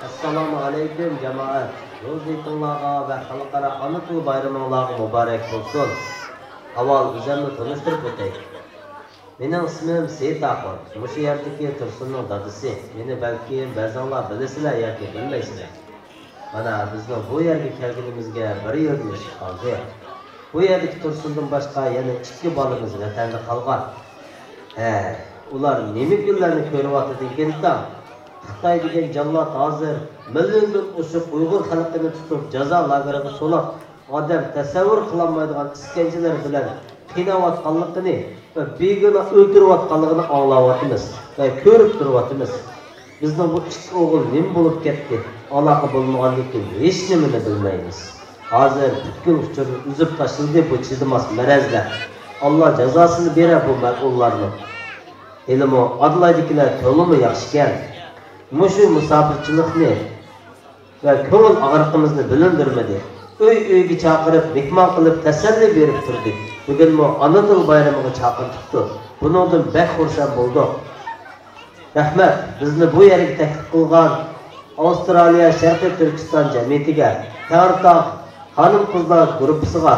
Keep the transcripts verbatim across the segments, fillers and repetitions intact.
ئەسسالامۇ ئەلەيكۇم، جامائەت! روزى ھېيتىڭلارغا ۋە خەلقئارا ئانا تىل بايرىمىڭلارغا مۇبارەك بولسۇن! ئاۋۋال ئۆزۈمنى تونۇشتۇرۇپ ئۆتەي. مېنىڭ ئىسمىم سېيىت ئاخۇن، مۇشۇ يەردىكى تۇرسۇننىڭ دادىسى. مېنى بەلكىم بەزىڭلار بىلىسىلەر ياكى بىلمەيسىلەر. مانا، بىزنىڭ بۇ يەرگە كەلگىنىمىزگە بىر يىلدىن ئېشىپ قالدى. بۇ يەردىكى تۇرسۇندىن باشقا يەنە ئىككى بالىمىز ۋەتەندە قالغان. ھە، ئۇلار نېمە كۈنلەرنى كۆرۈۋاتىدىكىنتاڭ؟ خىتاي دېگەن جاللات ھازىر مىليوندىن ئوشۇق ئۇيغۇر خەلقىنى تۇتۇپ، جازا لاگېرىغا سولاپ، ئادەم تەسەۋۋۇر قىلالمايدىغان ئىسكەنجىلەر بىلەن قىيناۋاتقانلىقىنى ۋە بىگۇناھ ئۆلتۈرۈۋاتقانلىقىنى ئاڭلاۋاتىمىز ۋە كۆرۈپ تۇرۇۋاتىمىز. بىزنىڭ بۇ ئىككى ئوغۇل نېمە بولۇپ كەتتى؟ ئالاقە بولمىغاندىن كېيىن ھېچنېمىنى بىلمەيمىز. ھازىر پۈتكۈل ئۇچۇرنى ئۈزۈپ تاشلىدى بۇ چىدىماس مەرەزلەر. ئاللا جازاسىنى بېرە بۇ مەلئۇنلارنىڭ. ھېلىمۇ ئادىلايدىكىلەر تولىمۇ ياخشىكەن. مۇشۇ مۇساپىرچىلىقنى ۋە كۆڭۈل ئاغرىقىمىزنى بىلىندۈرمىدى. ئۆي-ئۆيگە چاقىرىپ، مېھمان قىلىپ تەسەللى بېرىپ تۇردى. بۈگۈنمۇ ئانا تىل بايرىمىغا چاقىرتىپتۇ. بۇنىڭدىن بەك خۇرسەن بولدۇق. رەھمەت، بىزنى بۇ يەرگە تەكلىپ قىلغان ئاۋسترالىيە شەرقىي تۈركىستان جەمئىيىتىگە، تەڭرىتاغ خانىم-قىزلار گۇرۇپپىسىغا،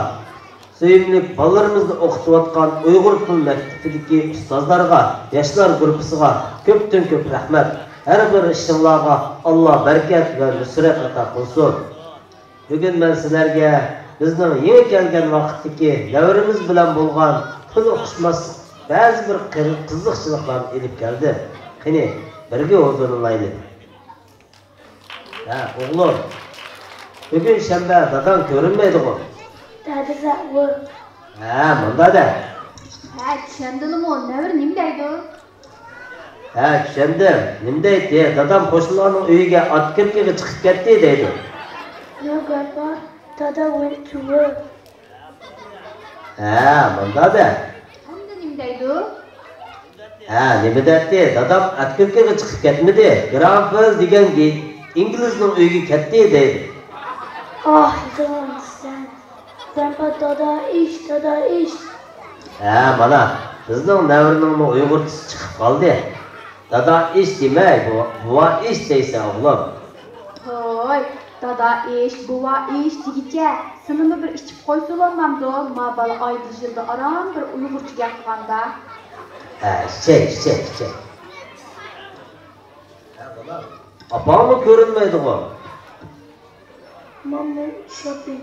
سۆيۈملۈك بالىلىرىمىزنى ئوقۇتۇۋاتقان ئۇيغۇر تىل مەكتىپىدىكى ئۇستازلارغا، ياشلار گۇرۇپپىسىغا كۆپتىن كۆپ رەھمەت. ھەر بىر ئىشىڭلارغا ئاللا بەرىكەت ۋە نۇسرەت ئاتا قىلسۇن. بۈگۈن مەن سىلەرگە بىزنىڭ يېڭى كەلگەن ۋاقىتتىكى نەۋرىمىز بىلەن بولغان تىل ئۇقۇشماسلىق بەزى بىر قىر-، قىزىقچىلىقلارنى ئېلىپ كەلدىم. قېنى، بىرگە ھۇزۇرلىنايلى. ھە، ئوغلۇم. بۈگۈن شەنبە، داداڭ كۆرۈنمەيدىغۇ؟ دادىسى ئۇ. ھە، مۇندا دە. ھە، چۈشەندىلىمۇ، نەۋرە نېمە دەيدۇ؟ ھە، چۈشەندىم. نېمە دەيتتى؟ دادام قوشنىلارنىڭ ئۆيىگە ئات كىركىگە چىقىپ كەتتى دەيدۇ. No, Grandpa, Dada went to work. ھە، مۇندا دە. ئەمدى نېمە دەيدۇ؟ ھە، نېمە دەيتتى؟ دادام ئات كىركىگە چىقىپ كەتمىدى. گرانفېل دېگەن گى-، ئىنگلىزنىڭ ئۆيىگە كەتتى دەيدۇ. Oh, you don't understand. Grandpa, دادا ئىش، دادا ئىش. ھە، مانا، بىزنىڭ نەۋرىنىڭمۇ ئۇيغۇرچىسى چىقىپ قالدى. دادا ئىش دېمەي، بۇ-، بوۋا ئىش دەيسەن، ئوغلۇم. ھوي، دادا ئىش، بوۋا ئىش دېگۈچە، سېنىمۇ بىر ئىچىپ قويسىلا بولمامدۇ؟ ما بالا ئايدا-يىلدا ئاران بىر ئۇيغۇرچە گەپ قىلغاندا. ھە، ئىچەي، ئىچەي، ئىچەي. ھە، بالام، ئاپاڭمۇ كۆرۈنمەيدىغۇ؟ Mom went shopping.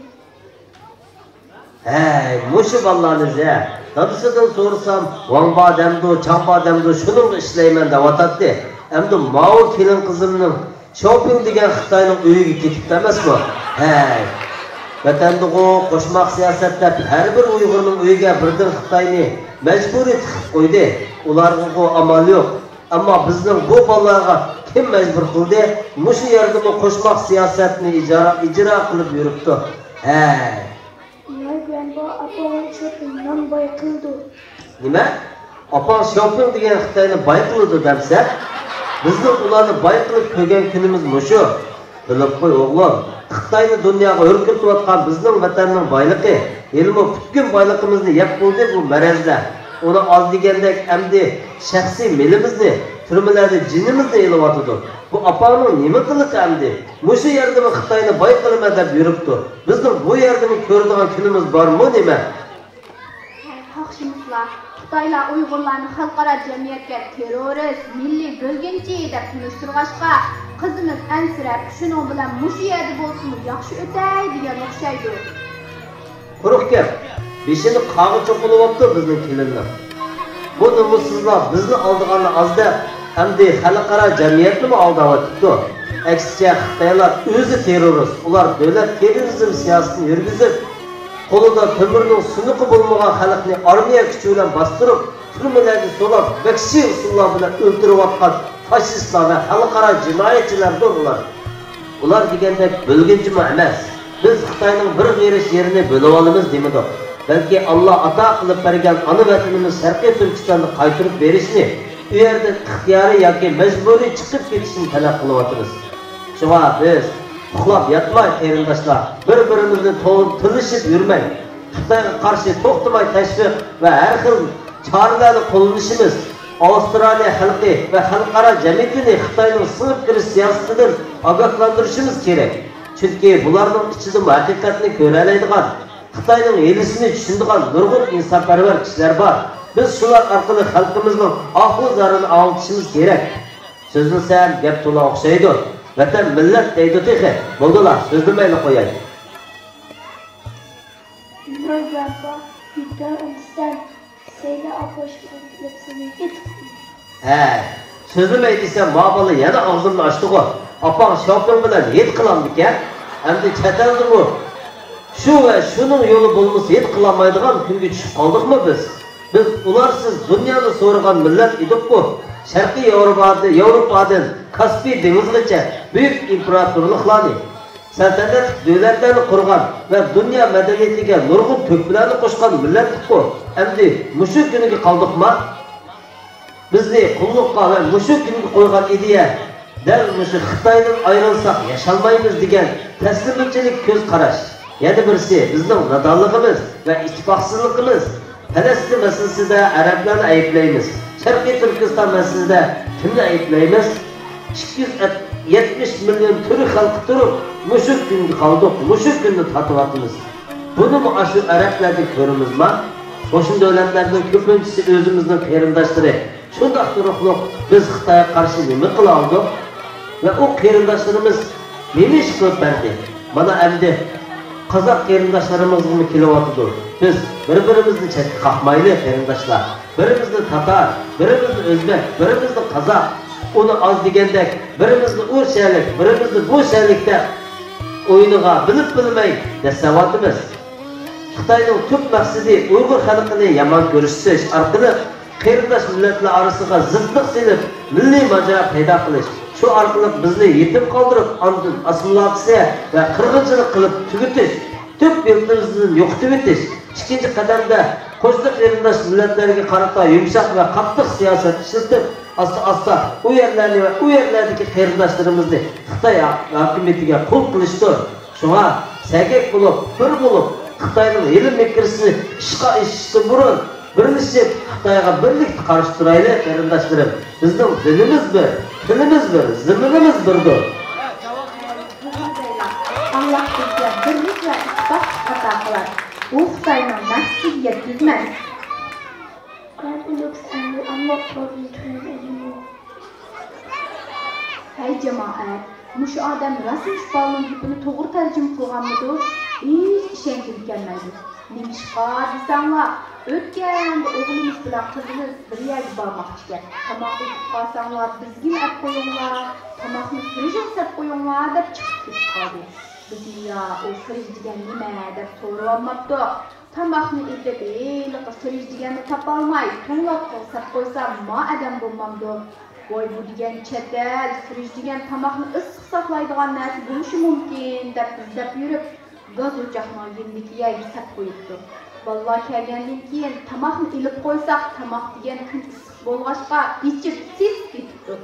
ھەي، مۇشۇ بالىلارنى زە. دادىسىدىن سورىسام، ۋاڭ بار دەمدۇ، چاڭ بار دەمدۇ، شۇنىڭغا ئىشلەيمەن دەۋاتاتتى. ئەمدى ماۋۇ كېلىن قىزىمنىڭ شاۋپىڭ دېگەن خىتاينىڭ ئۆيىگە كېتىپتۇ ئەمەسمۇ؟ ھەي، ۋەتەندىغۇ قوشماق سىياسەت دەپ ھەر بىر ئۇيغۇرنىڭ ئۆيىگە بىردىن خىتاينى مەجبۇرىي تىقىپ قويدى. ئۇلارغىغۇ ئامال يوق. ئەمما بىزنىڭ بۇ بالىلارغا كىم مەجبۇر قىلدى؟ مۇشۇ يەردىمۇ قوشماق سىياسەتنى ئىجرا، ئىجرا قىلىپ يۈرۈپتۇ. ھەي. My grandpa، ئاپام شوپىڭ نان باي قىلىدۇ. نېمە؟ ئاپاڭ شاۋپىڭ دېگەن خىتاينى باي قىلىدۇ دەمسە؟ بىزنىڭ ئۇلارنى باي قىلىپ كۆرگەن كۈنىمىز مۇشۇ. بىلىپ قوي، ئوغلۇم، خىتاينى دۇنياغا ھۆركىرىتىۋاتقان بىزنىڭ ۋەتەننىڭ بايلىقى، ھېلىمۇ پۈتكۈل بايلىقىمىزنى يەپ بولدى بۇ مەرەزلەر. ئۇنى ئاز دېگەندەك ئەمدى شەخسىي مېلىمىزنى، تۈرمىلەردە جېنىمىزنى ئېلىۋاتىدۇ. بۇ ئاپاڭنىڭ نېمە قىلىقى ئەمدى؟ مۇشۇ يەردىمۇ خىتاينى باي قىلىمەن دەپ يۈرۈپتۇ. بىزنىڭ بۇ يەردىمۇ كۆرىدىغان كۈنىمىز بارمۇ نېمە؟ ھەي، قاقشىمىسىلا! خىتايلار ئۇيغۇرلارنى خەلقئارا جەمئىيەتكە تېررورىست، مىللىي بۆلگۈنچى دەپ تونۇشتۇرغاچقا، قىزىمىز ئەنسىرەپ، شۇنىڭ بىلەن مۇشۇ يەردە بولسىمۇ ياخشى ئۆتەي دېگەن ئوخشايدۇ. قۇرۇق گەپ، بېشىنى قارغا چوقۇلىۋاپتۇ بىزنىڭ كېلىننىڭ. بۇ نومۇسسىزلار بىزنى ئالدىغاننى ئاز دەپ، ئەمدى خەلقئارا جەمئىيەتنىمۇ ئالداۋاتىپتۇ. ئەكسىچە، خىتايلار ئۆزى تېررورىست، ئۇلار دۆلەت تېررورىزم سىياسىتىنى يۈرگۈزۈپ، قولىدا تۆمۈرنىڭ سۇنۇقى بولمىغان خەلقنى ئارمىيە كۈچى بىلەن باستۇرۇپ، تۈرمىلەرگە سولاپ، ۋەھشىي ئۇسۇللار بىلەن ئۆلتۈرۈۋاتقان فاشىستلار ۋە خەلقئارا جىنايەتچىلەردۇر ئۇلار. ئۇلار دېگەندەك بۆلگۈنچىمۇ ئەمەس. بىز خىتاينىڭ بىر غېرىچ يېرىنى بۆلۈۋالىمىز دېمىدۇق، بەلكى ئاللا ئاتا قىلىپ بەرگەن ئانا ۋەتىنىمىز شەرقىي تۈركىستاننى قايتۇرۇپ بېرىشنى، ئۇ يەردىن ئىختىيارىي ياكى مەجبۇرىي چىقىپ كېتىشنى تەلەپ قىلىۋاتىمىز. شۇڭا بىز ئۇخلاپ ياتماي، قېرىنداشلار، بىر-بىرىمىزنى تو-، تىللىشىپ يۈرمەي، خىتايغا قارشى توختىماي تەشۋىق ۋە ھەر خىل چارىلەرنى قوللىنىشىمىز، ئاۋسترالىيە خەلقى ۋە خەلقئارا جەمئىيىتىنى خىتاينىڭ سىڭىپ كىرىش سىياسىتىدىن ئاگاھلاندۇرۇشىمىز كېرەك. چۈنكى بۇلارنىڭ ئىچىدىمۇ ھەقىقەتنى كۆرەلەيدىغان، خىتاينىڭ ھىيلىسىنى چۈشىنىدىغان نۇرغۇن ئىنسانپەرۋەر كىشىلەر بار. بىز شۇلار ئارقىلىق خەلقىمىزنىڭ ئاھۇ-زارىنى ئاڭلىتىشىمىز كېرەك. سۆزلىسەم، گەپ تولا ئوخشايدۇ. ۋەتەن، مىللەت دەيدۇ تېخى. بولدىلا، سۆزلىمەيلا قوياي. No, Grandpa, you don't understand. Say that our boy should lips and it. ھەي، سۆزلىمەي دېسەم، ما بالا يەنە ئاغزىمنى ئاچتىغۇ. ئاپاڭ شاۋپىڭ بىلەن ھېيت قىلامدىكەن. ئەمدى چەت ئەلدىمۇ شۇ ۋە شۇنىڭ يولى بولمىسا ھېيت قىلالمايدىغان كۈنگە چۈشۈپ قالدۇقمۇ بىز؟ بىز ئۇلارسىز دۇنيانى سورىغان مىللەت ئىدۇققۇ. شەرقىي ياۋروپادىن، ياۋروپادىن كاسپىي دېڭىزىغىچە بۈيۈك ئىمپېراتورلۇقلارنى، سەلتەنەتلىك دۆلەتلەرنى قۇرغان ۋە دۇنيا مەدەنىيىتىگە نۇرغۇن تۆھپىلەرنى قوشقان مىللەتتۇققۇ. ئەمدى مۇشۇ كۈنگە قالدۇقما؟ بىزنى قۇللۇققا ۋە مۇشۇ كۈنگە قويغان ئىدىيە دەل مۇشۇ خىتايدىن ئايرىلساق ياشالمايمىز دېگەن تەسلىمچىلىك كۆز قاراش. يەنە بىرسى بىزنىڭ نادانلىقىمىز ۋە ئىتتىپاقسىزلىقىمىز. پەلەستىن مەسىلىسىدە ئەرەبلەرنى ئەيىبلەيمىز. شەرقىي تۈركىستان مەسىلىسىدە كىمنى ئەيىبلەيمىز؟ ئىككى يۈز يەتمىش مىليون تۈرك خەلقى تۇرۇپ، مۇشۇ كۈنگە قالدۇق، مۇشۇ كۈننى تارتىۋاتىمىز. بۇنىمۇ ئاشۇ ئەرەبلەردىن كۆرىمىزما؟ قوشنا دۆلەتلەرنىڭ كۆپىنچىسى ئۆزىمىزنىڭ قېرىنداشلىرى. شۇنداق تۇرۇقلۇق بىز خىتايغا قارشى نېمە قىلالىدۇق؟ ۋە ئۇ قېرىنداشلىرىمىز نېمە ئىش قىلىپ بەردى؟ مانا ئەمدى قازاق قېرىنداشلىرىمىزغىمۇ كېلىۋاتىدۇ. بىز بىر-بىرىمىزنى چەتكە قاقمايلى، قېرىنداشلار. بىرىمىزنى تاتار، بىرىمىزنى ئۆزبەك، بىرىمىزنى قازاق. ئۇنى ئاز دېگەندەك، بىرىمىزنى ئۇ شەلىك، بىرىمىزنى بۇ شەلىك دەپ ئويۇنىغا بىلىپ بىلمەي دەسسەۋاتىمىز. خىتاينىڭ تۈپ مەقسىتى ئۇيغۇر خەلقىنى يامان كۆرسىتىش ئارقىلىق قېرىنداش مىللەتلەر ئارىسىغا زىتلىق سېلىپ، مىللىي ماجىرا پەيدا قىلىش، شۇ ئارقىلىق بىزنى يېتىم قالدۇرۇپ، ئاندىن ئاسسىمىلياتسىيە ۋە قىرغىنچىلىق قىلىپ تۈگىتىش، تۈپ يىلتىزىدىن يوقىتىۋېتىش، ئىككىنچى قەدەمدە قوشنا قېرىنداش مىللەتلەرگە قارىتا يۇمشاق ۋە قاتتىق سىياسەت ئىشلىتىپ، ئاستا-ئاستا ئۇ يەرلەرنى ۋە ئۇ يەرلەردىكى قېرىنداشلىرىمىزنى خىتاي ھاكىمىيىتىگە قۇل قىلىشتۇر. شۇڭا سەگەك بولۇپ، بىر بولۇپ، خىتاينىڭ ھىيلە-مىكرىسى ئىشقا ئېشىشتىن بۇرۇن بىرلىشىپ خىتايغا بىرلىكتە قارشى تۇرايلى، قېرىنداشلىرىم. بىزنىڭ دىنىمىز بىر، تىلىمىز بىر، زېمىنىمىز بىردۇر. ئاللاھ بىزگە بىرلىك ۋە ئىتتىپاقلىق ئاتا قىلار. ئۇ خىتاينىڭ مەقسىتىگە يەتكۈزمەس. Grandpa looks angry. I'm not talking to him anymore. ھەي جامائەت، مۇشۇ ئادەم راستمۇ شۇ بالىنىڭ گېپىنى توغرا تەرجىمە قىلغانمىدۇ؟ ھېچ ئىشەنگۈم كەلمەيدۇ. نېمىشقا دېسەڭلار، ئۆتكەندە ئوغلىمىز بىلەن قىزىمىز بىر يەرگە بارماقچىكەن. تاماق ئېتىپ قالساڭلار بىزگىمۇ ئەپ قويۇڭلار، تاماقنى فرىژغا سەپ قويۇڭلار دەپ چىقىپ كېتىپ قالدى. بىزمۇ يا ئۇ فرىژ دېگەن نېمە دەپ سورىۋالماپتۇق. تاماقنى ئېتىپ، ھېلىقى فرىژ دېگەننى تاپالماي، توڭلاتقۇغا سەپ قويسام، ما ئادەم بولمامدۇ؟ ۋاي، بۇ دېگەن چەت ئەل، فرىژ دېگەن تاماقنى ئىسسىق ساقلايدىغان نەرسە بولۇشى مۇمكىن، دەپ ئىزدەپ يۈرۈپ، گاز ئوچاقنىڭ يېنىدىكى يەرگە سەپ قويۇپتۇ. بالىلار كەلگەندىن كېيىن، تاماقنى ئېلىپ قويساق، تاماق دېگەن كۈن ئىسسىق بولغاچقا، ئېچىپ سېسىپ كېتىپتۇ.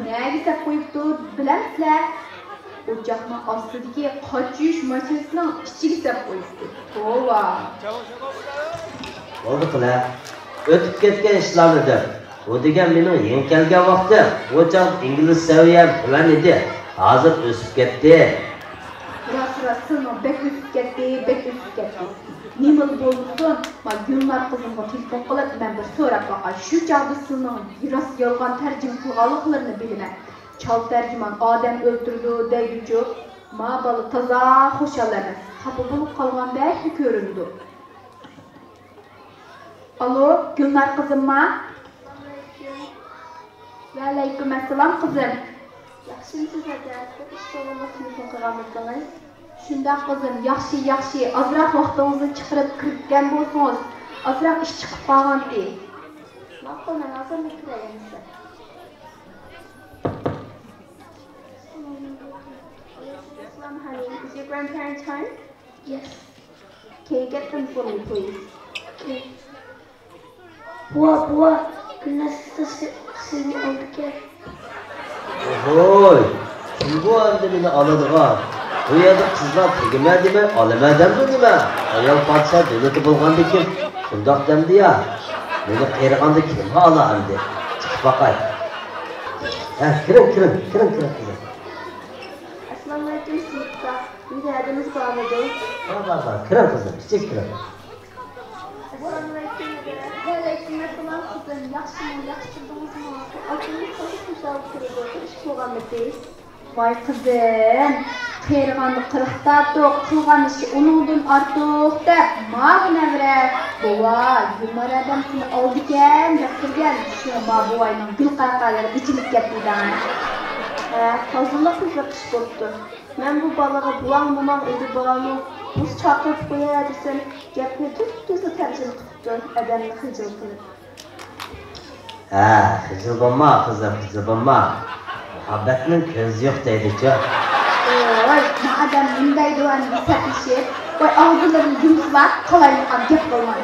نەگە سەپ قويۇپتۇ، بىلەمسىلەر؟ ئوچاقنىڭ ئاستىدىكى قاچ يۇيۇش ماشىنىسىنىڭ ئىچىگە سەپ قويۇپتۇ. توۋا! بولدى قىلە، ئۆتۈپ كەتكەن ئىشلارنى دەپ. بۇ دېگەن مېنىڭ يېڭى كەلگەن ۋاقتىم. ئۇ چاغدا ئىنگلىز سەۋىيەم تۆۋەن ئىدى. ھازىر ئۆسۈپ كەتتى. راست، راست، سىلىنىڭ بەك ئۆسۈپ كەتتى، بەك ئۆسۈپ كەتتى. نېمىلا بولمىسۇن، ما گۈلنار قىزىمغا تېلېفون قىلىپ، مەن بىر سوراپ باقاي. شۇ چاغدا سىلىنىڭ راست يالغان تەرجىمە قىلغانلىقلىرىنى بىلىمەن. چال تەرجىمان ئادەم ئۆلتۈرىدۇ دەيدۇچۇ. ما بالا تازا خۇشال ئەمەس، خاپا بولۇپ قالغاندەكلا كۆرۈنىدۇ. ئالو، گۈلنار قىزىمما؟ ۋەئەلەيكۇم ئەسسالام، قىزىم. ياخشىمۇسىز، ھەدە؟ بىر ئىش بولغانلىقى تېلېفون قىلغانمىدىڭىز؟ شۇنداق، قىزىم، ياخشى، ياخشى. ئازراق ۋاقتىڭىزنى چىقىرىپ كىرگەن بولسىڭىز، ئازراق ئىش چىقىپ قالغانتى. ماقۇل، مەن ھازىرلا كىرەي ئەمىسە. Is your grandparents home? Yes. Can you get them for me, please? Okay. بوۋا، بوۋا، گۈلنەر سىزنى ئالىدىكەن. ۋوي، كىم بۇ ئەمدى مېنى ئالىدىغان؟ بۇ يەردە قىزلار تېگىمە دېمەي ئالىمەن دەمدۇ نېمە؟ ئايال پادىشاھ دۆلىتى بولغاندىكىن شۇنداق دەمدۇ يا؟ مېنى قېرىغاندا كىمغا ئالا ئەمدى؟ باقاي. ھە، كىرىڭ، كىرىڭ، كىرىڭ، كىرىڭ، قىزىم. ئەسسالامۇئەلەيكۇم، سېيىت ئاكا. مېنىڭ ھەدىمىز بارمىدۇ؟ بار، بار، بار. كىرىڭ، قىزىم، كىچىك كىرىڭ. ئەسسالامۇئەلەيكۇم، ھەدە. ۋەئەلەيكۇم ئەسسالام، قىزىم. ياخشىمۇ، ياخشى تۇردىڭىزمۇ؟ ئاكىڭىز قايسى خۇشال كىرىدۇ؟ بىر ئىش بولغانمىدى؟ ۋاي قىزىم، قېرىغاندا قىرىق تارتۇق، قىلغان ئىشى ئۇنىڭدىن ئارتۇق دەپ، ماۋۇ نەۋرە، بوۋاي، يۇمار ئادەم سېنى ئالىدىكەن دەپ كىرگەن. شۇڭا ما بوۋاينىڭ گۈل قەقەلىرى ئېچىلىپ كەتتى دەڭ. ھە، تازىلىق بېزىقىش بوپتۇ. مەن بۇ بالىغا بوۋاڭ موماڭ ئىدى بالامۇ، بۇ چاقىرىپ قويە دېسەم، گەپنى تۈز-تۈزلا تەرجىمە قىپتۇ، ئادەمنى خىجىل قىلىپ. ھە، خىجىل بولما، قىزىم، خىجىل بولما. مۇھەببەتنىڭ كۆزى يوق دەيدىچۇ. ۋاي، ما ئادەم نېمە دەيدۇ ئەمدى سەتلىشىپ؟ ۋاي، ئاغزىلىرىنى يۇمسىلا، قالايمىقان گەپ قىلماي.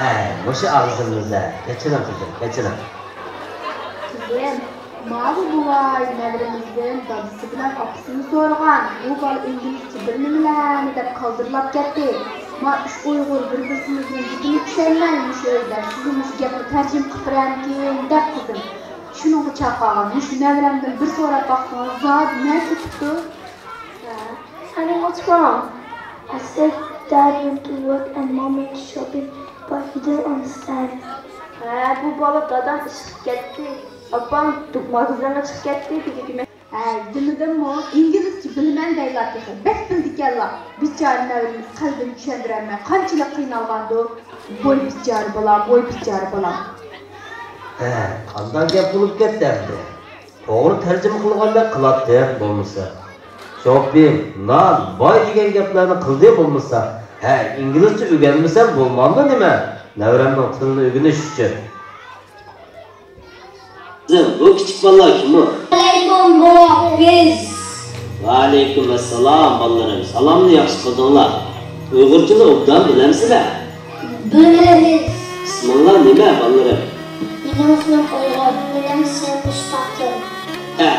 ھەي، مۇشۇ ئاغزىمنى ئۈزە. كەچۈرۈڭ، قىزىم، كەچۈرۈڭ. قىزىم، ماۋۇ بوۋاي نەۋرىمىزدىن دادىسى بىلەن ئاپىسىنى سورىغان، بۇ بالا ئىنگلىزچە بىر نېمىلەرنى دەپ كالدىرلاپ كەتتى. ما ئۈچ ئۇيغۇر بىر-بىرسىمىزنىڭ گېپىنى چۈشەنمەي مۇشۇ ئۆيدە سىزگە مۇشۇ گەپنى تەرجىمە قىلىپ بېرەمكىن دەپ قىزىم. شۇنىڭغا چاقالغان مۇشۇ نەۋرەمدىن بىر سوراپ باقسىڭىز زادى نەرسە ئۇقۇپتۇ. Honey, what's wrong? I said, Dad went to work and Mom went shopping, but he didn't understand. ھە، بۇ بالا دادام ئىشقا كەتتى، ئاپام دۇ-، ماگىزىنغا چىقىپ كەتتى دېدىكى. ھە، دېمىدىممۇ؟ ئىنگلىزچە بىلىمەن دەيلا تېخى. بەك بىلىدىكەنلا. بىچارە نەۋرىمىز قەلبىنى چۈشەندۈرەلمەي قانچىلىك قىينالغاندۇ. ۋوي بىچارە بالام، ۋوي بىچارە بالام. ھە، قانداق گەپ بولۇپ كەتتى ئەمدى؟ توغرا تەرجىمە قىلغاندەك قىلاتتى بولمىسا. شوپپىڭ، نان، باي دېگەن گەپلەرنى قىلدى بولمىسا. ھە، ئىنگلىزچە ئۆگەنمىسەم بولمامدۇ نېمە؟ نەۋرەمنىڭ تىلىنى ئۆگىنىش ئۈچۈن. قىزىم، بۇ كىچىك بالىلار كىم ئۇ؟ ۋەئەلەيكۇم، بوۋا، بىز. ۋەئەلەيكۇم ئەسسالام، بالىلىرىم. سالامنى ياخشى قىلدىڭلار. ئۇيغۇرچىنى ئوبدان بىلەمسىلەر؟ بىلىمىز. ئىسمىڭلار نېمە، بالىلىرىم؟ مېنىڭ ئىسمىم ئۇيغۇر. مېنىڭ ئىسمىم مۇستەقىل. ھە،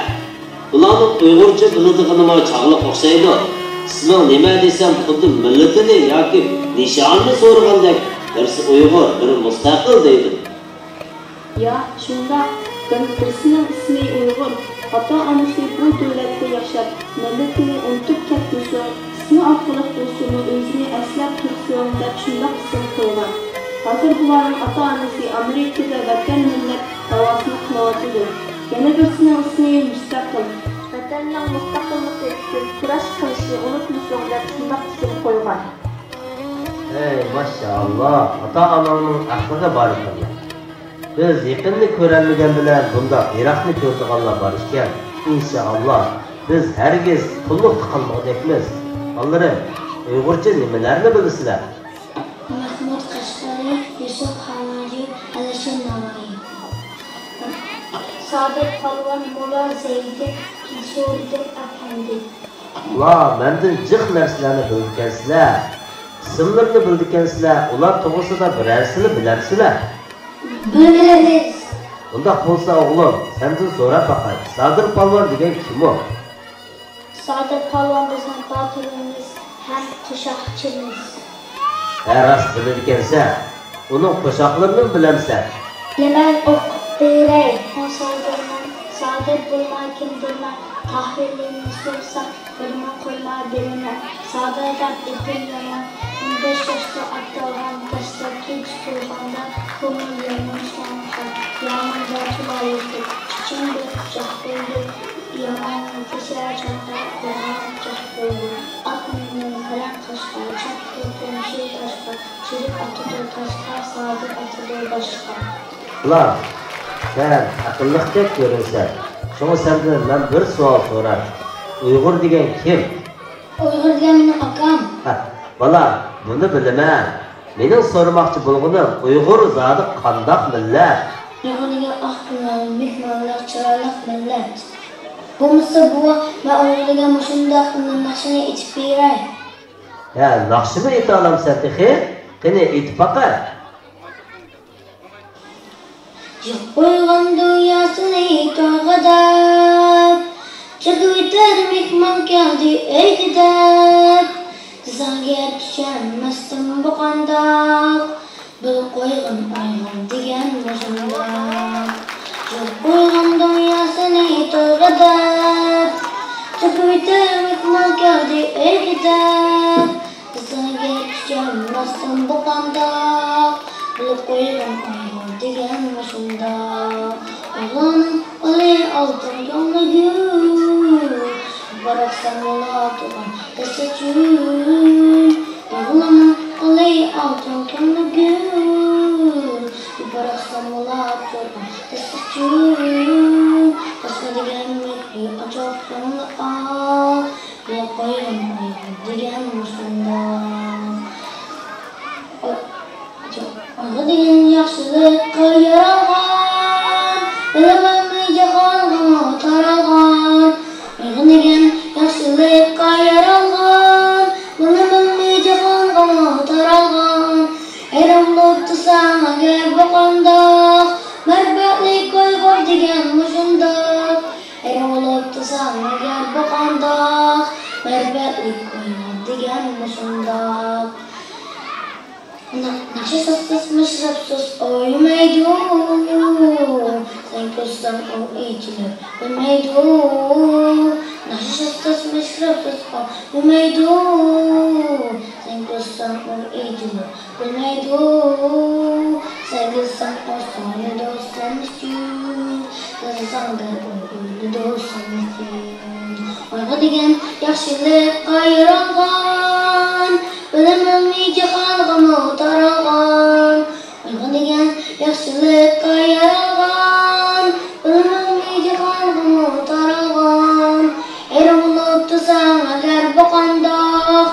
بۇلارنىڭ ئۇيغۇرچە بىلىدىغىنىمۇ چاغلىق ئوخشايدۇ. ئىسمىڭ نېمە دېسەم، خۇددى مىللىتىنى ياكى نىشانىنى سورىغاندەك، بىرسى ئۇيغۇر، بىرى مۇستەقىل دەيدۇ. يا، شۇنداق. بىر-، بىرسىنىڭ ئىسمى ئۇيغۇر، ئاتا-ئانىسى بۇ دۆلەتتە ياشاپ، مىللىتىنى ئۇنتۇپ كەتمىسۇن، ئىسمى ئارقىلىق بولسىمۇ ئۆزىنى ئەسلەپ تۇرسۇن دەپ شۇنداق ئىسىم قويغان. ھازىر بۇلارنىڭ ئاتا-ئانىسى ئامېرىكىدا ۋەتەن مىللەت داۋاسىنى قىلىۋاتىدۇ. يەنە بىرسىنىڭ ئىسمى مۇستەقىل. ۋەتەننىڭ مۇستەقىللىقى ئۈچۈن كۈرەش قىلىشنى ئۇنتۇمىسۇن دەپ شۇنداق ئىسىم قويغان. ھەي، ماشائاللا، ئاتا-ئاناڭنىڭ ئەقلىگە بارىكاللا. بىز يېقىننى كۆرەلمىگەن بىلەن بۇنداق يىراقنى كۆرىدىغانلار بار ئىكەن. ئىنشائاللا، بىز ھەرگىز قۇللۇقتا قالمىغۇدەكمىز. بالىلىرىم، ئۇيغۇرچە نېمىلەرنى بىلىسىلەر؟ مەھمۇد قەشقەرى، يۈسۈپ خاناجى، ئەلىشىر ناۋايى. سادىر پالۋان، موللا زەيدى، سۇلتان ئەپەندى. ئۇلار مەندىن جىق نەرسىلەرنى بىلىدىكەنسىلەر. ئىسىملىرىنى بىلىدىكەنسىلەر، ئۇلار توغرىسىدا بىرەرسىنى بىلەمسىلەر؟ بىلىمىز. ئۇنداق بولسا ئوغلۇم، سەندىن سوراپ باقاي، سادىر پالۋان دېگەن كىم ئۇ؟ سادىر پالۋان بىزنىڭ باتۇرىمىز ھەم قوشاقچىمىز. ھە، راست بىلىدىكەنسەن. ئۇنىڭ قوشاقلىرىنىمۇ بىلەمسەن؟ بىلىمەن، ئوقۇپ بېرەي. ئۇ سادىرمەن، سادىر بولما كىمدۇرمەن، تاھىرلىرىنى سورىساڭ، بىرمۇ قويما بىلىمەن. سادىر دەپ ئېتىم يامان، ئون بەش ياشتا ئاتالغان، دەسلەپكى تۇتۇلغاندا كۆڭۈل يامان سوڭقا، ياماندا تۇرار يېتىپ، ئىچىڭدە قۇچاق بولدى. ياماننىڭ كېسەل چاققان قورغان پىچاق بولدى. ئاق مېنىڭ پەرەڭ قاشقا، چاپتۇ تۇرمۇشى تاشقا، چىرىك ئاتىدۇ تاشقا، سادىر ئاتىدۇ باشقا. بالام، سەن ئەقىللىقتەك كۆرۈنىسەن. شۇڭا سەندىن مەن بىر سوئال سوراي. ئۇيغۇر دېگەن كىم؟ ئۇيغۇر دېگەن مېنىڭ ئاكام. ھە، بالام، بۇنى بىلىمەن. مېنىڭ سورىماقچى بولغىنىم، ئۇيغۇر زادى قانداق مىللەت؟ ئۇيغۇر دېگەن ئاق مېڭىلىك، مېھمانلىق، چىرايلىق مىللەت. بولمىسا بوۋا، مەن ئۇيغۇر دېگەن مۇشۇنداق ناخشىنى ئېيتىپ بېرەي. ھە، ناخشىمۇ ئېيتالامسەن تېخى؟ قېنى، ئېيتىپ باقە. يوق بولغان دۇنياسىنى تويغا دەپ، چېكىۋېتەر مېھمان كەلدى ئۆيگە دەپ. دېسەڭ گەپ چۈشەنمەستىن بۇ قانداق، بىر قويغىن ئايغىر دېگەن مۇشۇنداق. قويغان دۇنياسىنى تۆگىدەپ، چۆكۈۋېتىۋېتىڭ كەلدى ئۆيگە دەپ. بىزگە كۈچەم راستتىن بۇ قانداق؟ بىلىپ قويغىن ئۇيغۇر دېگەن مۇشۇنداق. ئۇيغۇرنىڭ ئۇلى ئالتۇن كۆڭلى گۈل، باراقسان بولا تۇرغان دەستە چۈن. ئۇيغۇرنىڭ ئۇلى ئالتۇن كۆڭلى گۈل، باراقسان بولا تۇرغان دەستە چۈن. باشقا دېگەن مېھرى ئاچچىق كۆڭلى ئاق، بىلىپ قويغىن ئۇيغۇر دېگەن مۇشۇنداق. ئۇيغۇر دېگەن ياخشىلىققا يارالغان، بىلىمەنمۇ جاھانغىمۇ تارالغان. ئۇيغۇر دېگەن ياخشىلىققا يارالغان، بىلىمەنمۇ جاھانغىمۇ تارالغان. ھەيران بولۇپ تۇرساڭ ئەگەر بۇ قانداق، مەرىپەتلىك ئۇيغۇر دېگەن مۇشۇنداق. ھەيران بولۇپ تۇرساڭ ئەگەر بۇ قانداق، مەرىپەتلىك ئۇيغۇر دېگەن مۇشۇنداق. ناخشا سازسىز، مەشرەپسىز ئوينىمايدۇ. سەن كۈلسەڭ ئۇ ئېچىلىپ كۈلمەيدۇ. ناخشا سازسىز، مەشرەپسىز ئوينىمايدۇ. سەن كۈلسەڭ ئۇ ئېچىلىپ كۈلمەيدۇ. سەن كۈلسەڭ ئۇ سۆيۈنىدۇ سەن ئۈچۈن. يىغلىساڭ دەرھال ئۆلىدۇ سەن ئۈچۈن. ئۇيغۇر دېگەن ياخشىلىققا يارالغان، بىلىمەنمۇ جاھانغىمۇ تارالغان. ئۇيغۇر دېگەن ياخشىلىققا يارالغان، بىلىمەنمۇ جاھانغىمۇ تارالغان. ھەيران بولۇپ تۇرساڭ ئەگەر بۇ قانداق،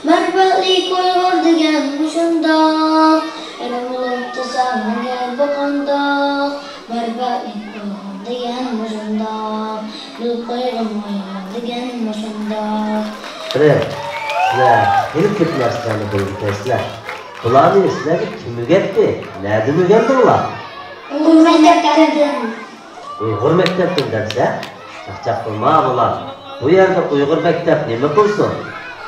مەرىپەتلىك ئۇيغۇر دېگەن مۇشۇنداق. ھەيران بولۇپ تۇرساڭ ئەگەر بۇ قانداق، مەرىپەتلىك ئۇيغۇر دېگەن مۇشۇنداق. بىلىپ قويغىن ئۇيغۇر دېگەن مۇشۇنداق. بىرى، سىلەر خېلى كۆپ نەرسىلەرنى بىلىدىكەنسىلەر. بۇلارنى سىلەرگە كىم ئۆگەتتى؟ نەدىن ئۆگەندىڭلار؟ ئۇيغۇر مەكتەپتىن. ئۇيغۇر مەكتەپتىن دەپسە؟ چاقچاق قىلما، بالام. بۇ يەردە ئۇيغۇر مەكتەپ نېمە قىلسۇن؟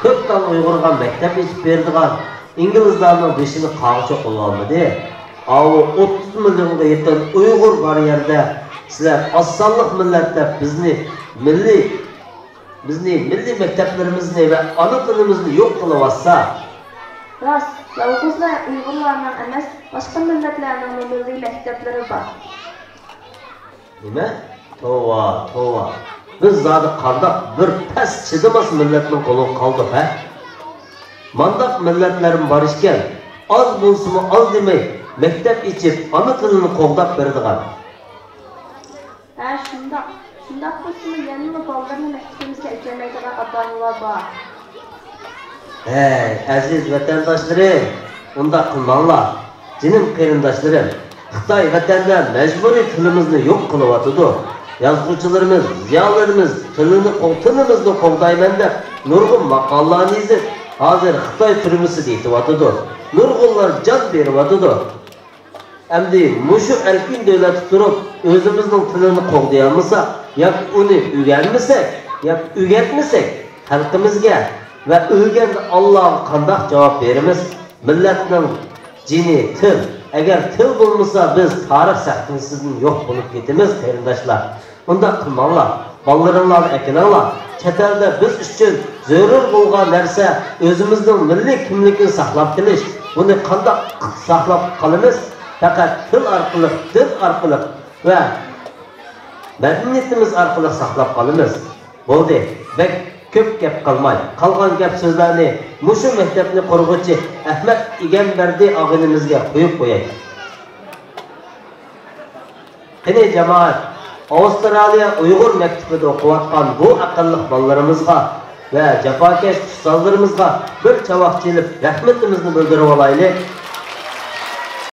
كۆپ تال ئۇيغۇرغا مەكتەپ ئېچىپ بېرىدىغان ئىنگلىزلارنىڭ بېشىنى قاغا چوقۇلۇۋالمىدى. ئاۋۇ ئوتتۇز مىليونغا يېقىن ئۇيغۇر بار يەردە سىلەر ئاز سانلىق مىللەت دەپ بىزنى مىللىي، بىزنى مىللىي مەكتەپلىرىمىزنى ۋە ئانا تىلىمىزنى يوق قىلىۋاتسا. راست، يالغۇزلا ئۇيغۇرلارنىڭ ئەمەس، باشقا مىللەتلەرنىڭمۇ مىللىي مەكتەپلىرى بار. نېمە؟ توۋا، توۋا. بىز زادى قانداق بىر پەس چىدىماس مىللەتنىڭ قولىغا قالدۇق، ھە؟ مانداق مىللەتلەرمۇ بار ئىكەن، ئاز بولسىمۇ ئاز دېمەي، مەكتەپ ئېچىپ، ئانا تىلىنى قوغداپ بېرىدىغان. ھە، شۇنداق. شۇنداق بولسىمۇ، يەنىلا بالىلىرىنى مەكتىپىمىزگە ئەكەلمەيدىغان ئاتا-ئانىلار بار. ھەي، ئەزىز ۋەتەنداشلىرىم، ئۇنداق قىلماڭلار. جېنىم قېرىنداشلىرىم، خىتاي ۋەتەندە مەجبۇرىي تىلىمىزنى يوق قىلىۋاتىدۇ. يازغۇچىلىرىمىز، زىيالىيلىرىمىز تىلىنى قوغ-، تىلىمىزنى قوغدايمەن دەپ نۇرغۇن ماقالىلەرنى يېزىپ، ھازىر خىتاي تۈرمىسىدە يېتىۋاتىدۇ. نۇرغۇنلار جان بېرىۋاتىدۇ. ئەمدى مۇشۇ ئەركىن دۆلەتتە تۇرۇپ، ئۆزىمىزنىڭ تىلىنى قوغدىيالمىساق، ياكى ئۇنى ئۆگەنمىسەك، ياكى ئۆگەتمىسەك، خەلقىمىزگە ۋە ئۆلگەندە ئاللاغا قانداق جاۋاب بېرىمىز؟ مىللەتنىڭ جېنى تىل. ئەگەر تىل بولمىسا، بىز تارىخ سەھىپىسىدىن يوق بولۇپ كېتىمىز، قېرىنداشلار. ئۇنداق قىلماڭلار. بالىلىرىڭلارنى ئەكېلىڭلار. چەت ئەلدە بىز ئۈچۈن زۆرۈر بولغان نەرسە ئۆزىمىزنىڭ مىللىي كىملىكىنى ساقلاپ قېلىش. بۇنى قانداق ساقلاپ قالىمىز؟ پەقەت تىل ئارقىلىق، دىن ئارقىلىق ۋە مەدەنىيىتىمىز ئارقىلىق ساقلاپ قالىمىز. بولدى، بەك كۆپ گەپ قىلماي، قالغان گەپ سۆزلەرنى مۇشۇ مەكتەپنى قۇرغۇچى ئەخمەت ئىگەمبەردى ئاغىنىمىزگە قويۇپ قوياي. قېنى جامائەت، ئاۋسترالىيە ئۇيغۇر مەكتىپىدە ئوقۇۋاتقان بۇ ئەقىللىق بالىلىرىمىزغا ۋە جاپاكەش ئۇستازلىرىمىزغا بىر چاۋاك چېلىپ رەھمىتىمىزنى بىلدۈرۈۋالايلى.